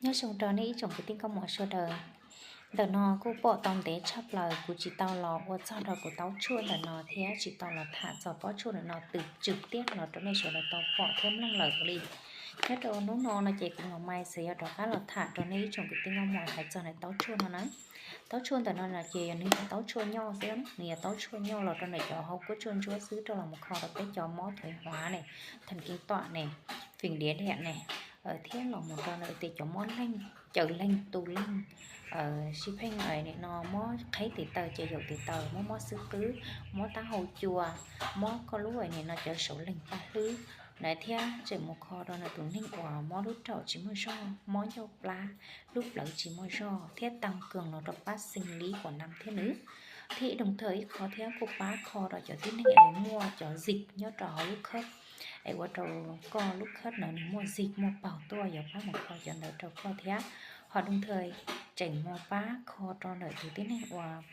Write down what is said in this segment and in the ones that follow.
Nyob zoo rau nej ib tsoom kwv tij nkauj muam sawv daws. Ntawm no kuj pom tau ntev tshaj plaws kuv tsis tau los ua txog rau kuv taub tshuaj ntawm no thiab tsis tau los tham txog pob tshuaj ntawm no tws tswm tiab los rau nej sawv daws tau pom thiab mloog lawm li. Nyob rau hnub no no ces kuv Ngos Mai xav yog rov qab los tham rau nej ib tsoom kwv tij nkauj muam hais txog nws taub tshuaj no na. Taub tshuaj ntawm no no ces yog nws yog taub tshuaj nyoj xwb, nws yog taub tshuaj nyoj los rau ntawm cov hauv kuab tsuaj ntsuab xwb, rau los mus kho rau peb cov mob thuv huav ne, thas kiv tuam ne, fim diav diam ne, thiab los mus rau ntawm tias cov mob leeg, caws leeg, tu leeg, sib pheej nim no mob qheb tes taw, ces yaum tes taw, mob mob xwb qwb, mob taub hau cua, mob koj lub nim no cov saum leeg paj hlwb na, thiab tseem mus kho rau ntawm tus neeg uas mob lub raum tsis muaj zog, mob ncauj plab, lub plawv tsis muaj zog, thiab tag kawg los rau pab xeeb li kuam nam thiab nws. Thiab ib doog thawj ib qho thiab kuj pab kho rau cov tib neeg es muaj cov zim nyob rau hauv lub khab, es ua rau koj lub khab no nws muaj zim muaj paug tuaj, yuav pab mus kho cov ntawd rau koj thiab. Ho doog thawj tseem mus pab kho rau ntawm tus tib neeg uas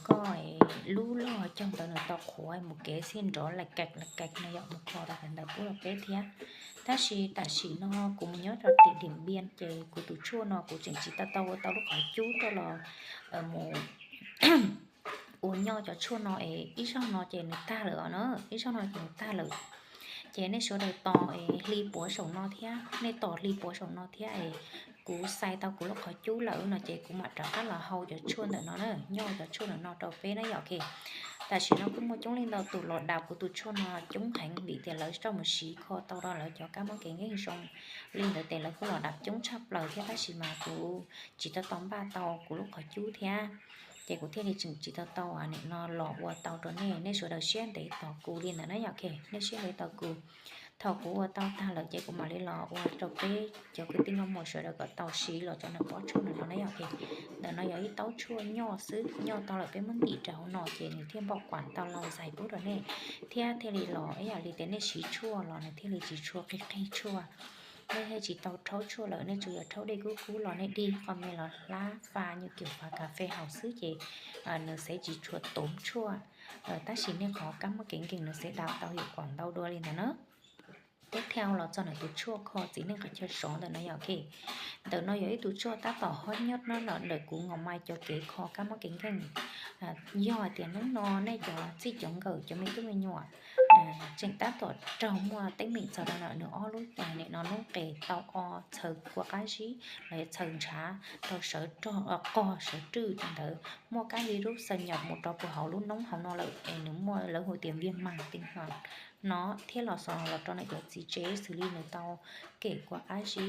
koj lub log caug ntawd nws tau qhuav mus kev xij nrov lais kaim lais kaim no, yog mus kho rau cov ntawd pub rau peb thiab. Tab sis tam sim no kuv mus nyob rau tim Dim Npiaj ces kuv tus tshuaj no kuv tseem tsis tau tau ua tau lub qhov cub rau los mus ua nyoj cov tshuaj no es ib zaug no ces nws tag lawm os na, ib zaug no ces nws tag lawm. Ces nej sawv daws tos es hli puav saum no thiab, nej tos hli puav saum no thiab es kuv xais tau kuv lub qhov cub lawm no ces kuv mam rov qab los hau cov tshuaj ntawm no na, nyoj cov tshuaj ntawm no rau peb na yom. Tam sim no kuj muaj coob leej ntau tus los dam kuv tus tshuaj no coob heev vim tias lawv coj mus siv kho tau rau lawv cov kab mob kev nkeeg zoo. Li ntawd ces lawv kuj los dam coob tshaj plaws thiab, tab sis mas kuv tsis tau tau npaj tau kuv lub qhov cub thiab, ces kuv thiaj li tseem tsis tau tau nim no los ua tau rau nej. Nej sawv daws siab ntev tos kuv li ntawd na yom. Nej siab ntev tos kuv, thaum kuv ua tau tag lawm ces kuv mam li los ua rau peb cov kwv tij nkauj muam sawv daws kom tau siv los cov ntawm pob tshuaj ntawm no na yom. Ntawm no yog ib taub tshuaj nyoj xwb, nyoj tau lawm peb muab ntim rau hauv no ces nws thiaj npau kuam tau laus zais pub rau nej, thiab thiaj li los ib yam li tias nej siv tshuaj los nws thiaj li tsis tshua qig qig tshuaj. Nej thiaj tsis tau rhaub tshuaj lawm, nej tsuas yog rhaub dej kub kub los nej dig qho me los hlab fa nyuj kium fav kas fes haus xwb ces nws xav tsis tshua tov tshuaj. Tab sis nej qhov kab mob kev nkeeg nws xav dam tau yuam kom ntau dua li ntawd na. Tib thaj los txog ntawm tus tshuaj kho txiv neej qhov chaw sov ntawm no yom. Ntawm no yog ib tug tshuaj tab tom hot nyob no ntawm kuv Ngos Mai cov kev kho kab mob kev nkeeg. Yog hais tias hnub no nej cov txij cov nkawm cov me tub me nyuam tseem tab tom raug muaj teeb meem txog rau ntawm nws ob lub nim no noob qes tau o txhaws kua qab zib los yog txhaws ntshav rau sawv rog qog sawv rwj rau ntawd, muaj kab virus xâm nhập mus rau puag hauv lub noob hauv no lawm es nws muaj lawv hu tias viêm màng tinh hoàn no thiab los xaus los rau ntawm cov txiv tsev xws li nws tau kem kua qab zib